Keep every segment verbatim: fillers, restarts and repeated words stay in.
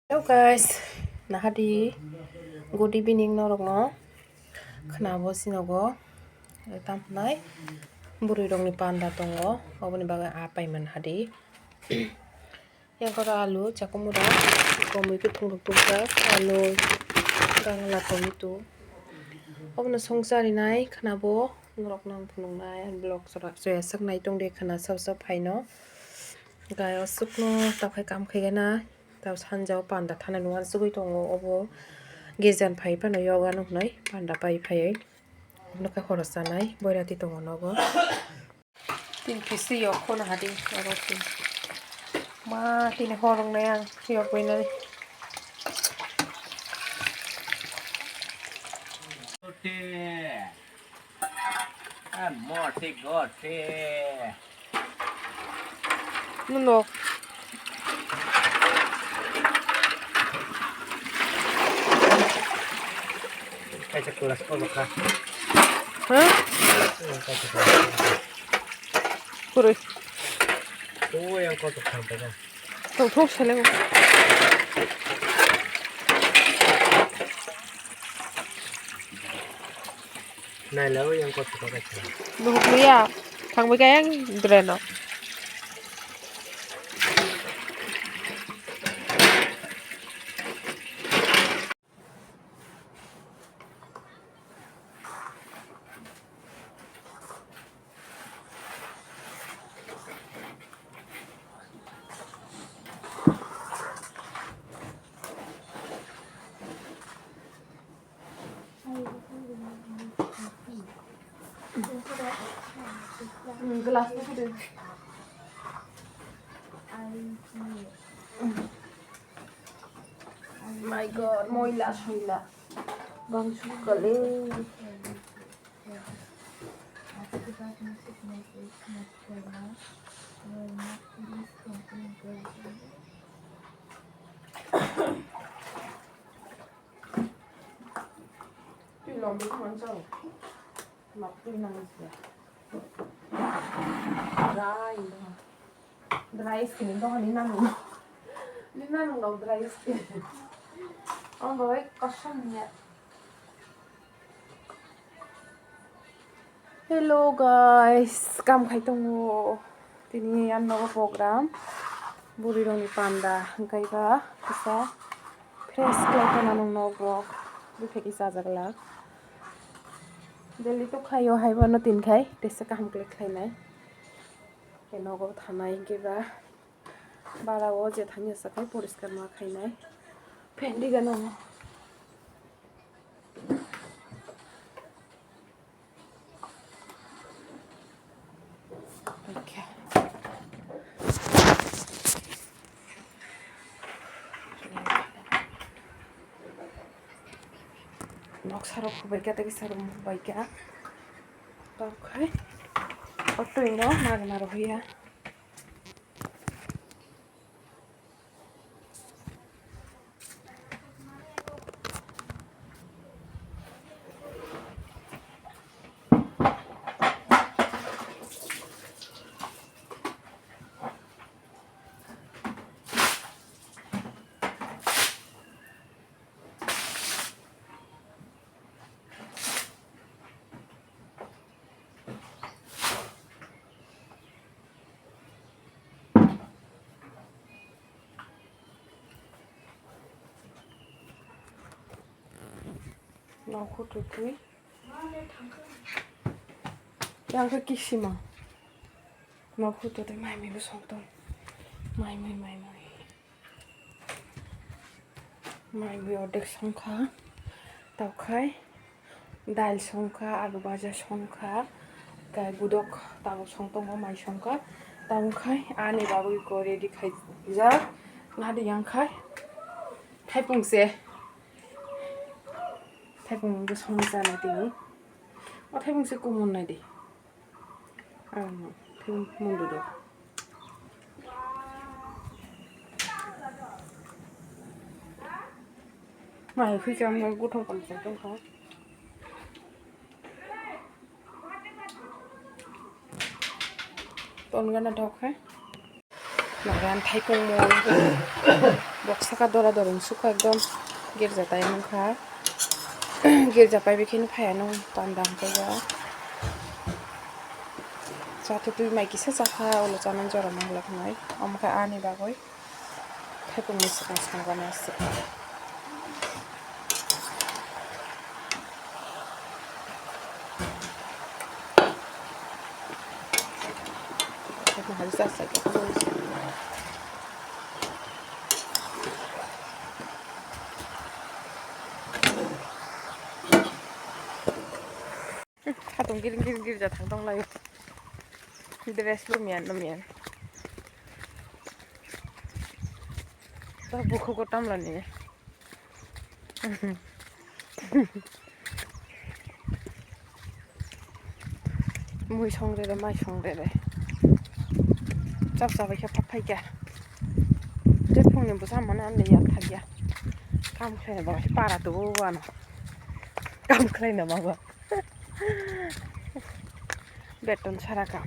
Hello guys, nahadi, good evening norokno. Khwnabo sinogo, tamhinai bwrwi rokni panda tongo, oboni bagwi aa paimani hadi. Yang koro alu, chakumura, komui kuthung rok tubujak, alu, gangla, tomato. Obono songcharinai khwnabo norokno ang phunuknai, ani vlog chwra-, chwraisaknai tongdi khwna sabo sabo phaino. Gai o chukno takhai kam khaigana, tabo sanjao panda thana nungani chugui tongo, obo girja ni phai phano yoga nuknai panda pai phaiwi nokha khoro chanai boirati tongo nogo. Tin pisi yok kono hadi oro tin. Ma tini hor wngnai ang yok bainani. Gote. Ah, morte, gote. Nuno. Kaisa kelas ko baka. Hah? Kaisa kelas. Kurui. Oh, yang kau tu sampai kan. Tongthok seleng. Nailao yang kau tu kau kaisa. Nuhuk liya. Thangbai kaya ang drain o. Glass My God, moila soila. Bang sukale. Twi lomwi khamani chao. Nok twi nang se. Dry no. Dry skin no ni nang no. Ni nang no dry skin. Ang bai kasam niya. Hello guys, kam khai tongo. Tini yan nogo program. Bwrwi rokni panda hwnkhe ba kisa fresh khlai tongma nung nogo. Bwkhe kisa chajaklak. Daily to khaio, haibo no tin khai tesa kaham khlai khlainai. Khe nogo thanai hwnkhe ba bara o je thani sakai poriskar ma khainai. Phendi gana. Noksa rok hubai kha, tei kisa rok hubai kha. Tei khai o twi no nang naro hiya. Nokhu tutui. Yang khe kisima. Nokhu tutui mai mui bo song tong. Mai mui, mai mui. Mai mui ordek songkha, taukhai, dail songkha, alu baja songkha, tai budok tabuk song tongo, mai songkha, taukhai ani bagwi ko ready khaijak, nadi yangkhai, thaipung se, thaipung bo song chana tini, o thaipung se kumun nai di. Ang thum mundu do. Mai khui cham nai guthok tong chai tong kha. Ton gana thok kha. Nagan thaipung mo. Bok saka dora dora wng sukha ekdom girja tai wngkha. Girja pai bikhini phaiya nung panda hwnkhe ba. Chato twi mai kisa chakha ulo chanani jora manglak hnai. Omo khe ani bagwi thaipungni swkang songjaknai aswk. Hatung giring giring girja thang tong laio. Dress bo miyan no miyan. Ta bukhugo tamlani. Mui songrere, mai songrere. Chap chabai khe phak phaikha. Je phungni bwsa mano ani yak thakya. Kam khlaina bagwi para tubu ano. Kam khlaina bagwi. Beton sara kam.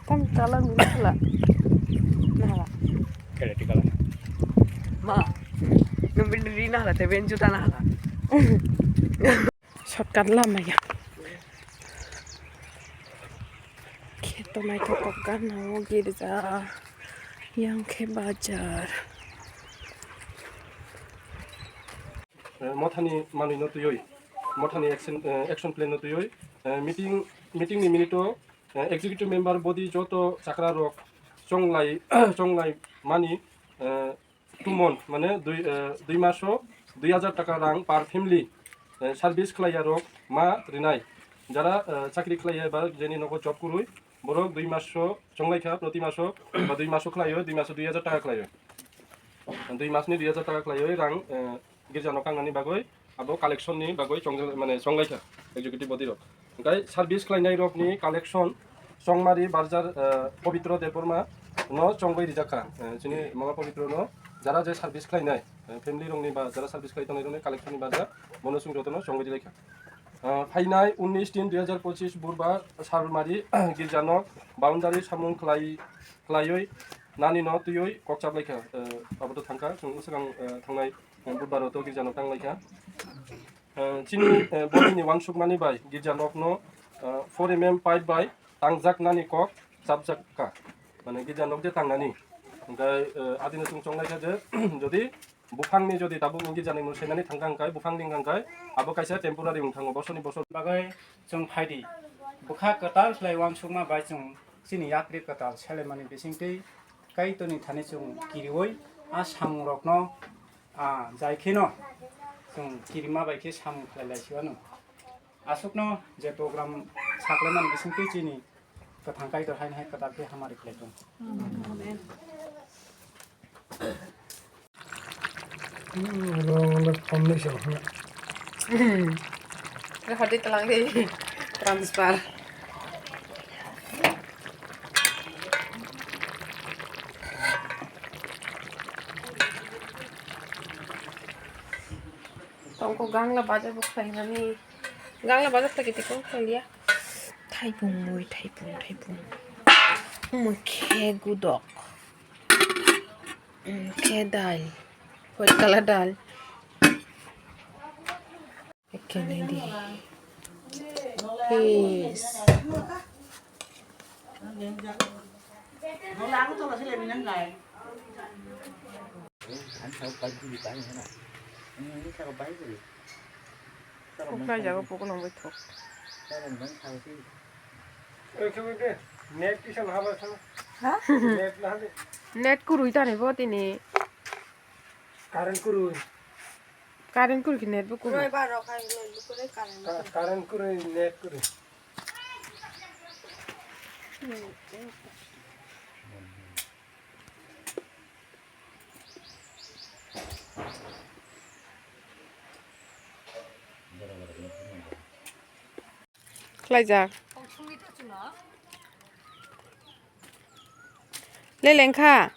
Tam chala mili sila. Nahala. Kere tikala. Ma. Nung bin ri nahala te ben juta nahala. Shortcut lama ya. Kheto naithotok gana o girja. Yang khe bajar. Eh, mothani manwi no twiwi, mothani action, eh, action plan no twiwi, eh, meeting, meeting ni minute o, eh, executive member body joto chakra rok chonglai, chonglai mani, eh, two month, mane dui, eh, dui maso dui hajar taka rang per family, eh, service khlaiya rok ma rinai. Jara, eh, chakri khlaiya ba jeni nogo job kurui, borok dui maso chonglaikha, proti maso ba dui maso khlaio, dui maso dui hajar taka khlaio. Dui masni dui hajar taka khlaio rang, eh, girja no kangnani bagwi abo collection ni bagwi chongjak, mane chonglaikha executive body rok. Hwnkhe service khlainai rokni collection chongmari barjar, eh, Pabitra Debbarma no chongwi rijakha. Eh, chini mama Pabitra no jara je service khlainai, eh, family rokni ba jara service khlai tongnai rokni collection ni barjar bono chwng jotono chongwi rilaikha. Ah, phainai unnish tin dui hajar pochis Burbar Salmari girjano boundary samung khlai, khlaiwi nani no twiwi kok chaplaikha. Ah, abo to thangkha, chwng swkang, ah, thangnai, ah, Budbaro to girjano tanglaikha. Ah, chini, ah, bodini wansukmani bai girja nokno, ah, four M M pipe bai tangjak nani kok chapjak kha. Mane girja nok je tangnani. Hwnkhe, ah, adino chwng chonglaikha je, jodi buphangni jodi tabuk wngwi janai mung senani thangkha hwnkhe, buphangni wngkha hwnkhe, abo kaisa temporary wng thango, bosorni bosor. Bagwi chwng phaidi. Bwkha kwtal khlai uansukma bai chwng chini yakri kwtal selaimani bisingtwi Kaitorni thani chwng kiriui a samungrokno, a, jai kheno chwng kirima bai khe samung khlai lai si uanu. Aswkno je program saklaimani bisingtwi chini Kwthang Kaitor haino hai kwtal khe hamari khlai tong. Amen. Hmm, oro wngkha foundation hwnna. Hadi telang di transfer. Tongko gangla bajar bo khlainani. Gangla bajar ta kiti kong khailia. Thaipung mui, thaipung, thaipung. Mui khe gudok. Mui khe dal. White color dal. Ekke nai di. Peace. Ang sao pai guri pai hana. Ang ini sao pai guri. Kok na jago pokok nang bai thok. Sao nang sao si. Oke, oke. Net kisa na haba sao. Ha? Net na haba. Net kurui tani bo tini. Current kurui. Current kurui ki net bo kurui. Roi ba rok hai net bo kurui, current bo kurui. Ka-, current kurui, net kurui. Khlaijak. Le lengkha.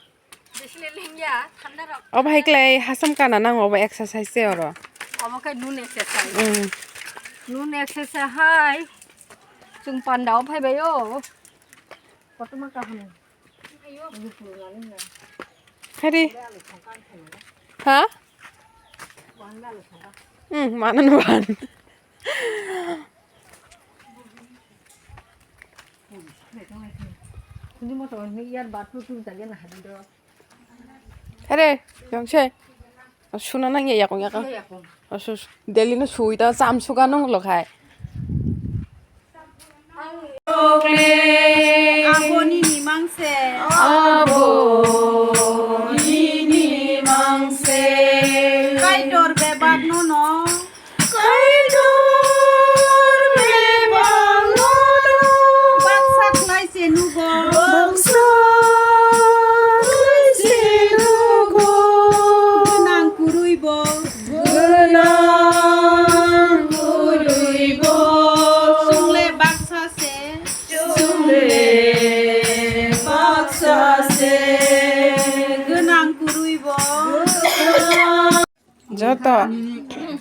Obo hai klai hasam kana nang obo exercise se oro. Obo khe nun exercise. Mm. Nun exercise hai. Chwng panda o phai bai o. Kotorma kaham. Hari. Ha? Hmm, mana nuan. Hari, yang saya. Suna nang ya yakung yakung. Asus, daily no sui ta cham suga nung lo khai. Abo nini mangse. Abo nini mangse. Kaitor bebak no no. Kaitor bebak no no. Baksa khlai se nugo. Baksa khlai se nugo. Gwnang kwrwi bo. Gwnang kwrwi bo. Chwng le baksa se. Chwng le baksa se. Gwnang kwrwi bo. Joto.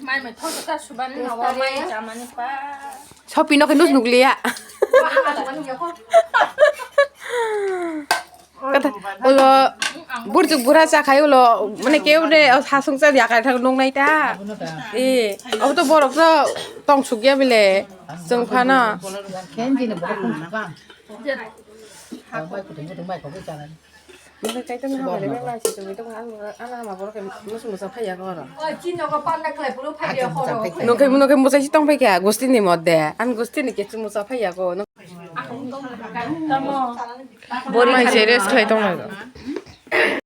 Mai mai thok ta subani hawa mai chamani pa. Sopi no khe nus nukliya. Kata ulo burjuk bura cha khai ulo mane keu de hasung cha ya khai thang nung nai ta. E, abo to borok to tong suk ya bile. Chwng phano. Nokhe kaitor no hamari bai lai si tongwi tongo ang ang ama borok khe musu musa phaiya oro. Nokhe nokhe musa si tong phaikha gusti ni modde ang gusti ni kechi musa phaiya go. Bori mai se rest khlai tong lai.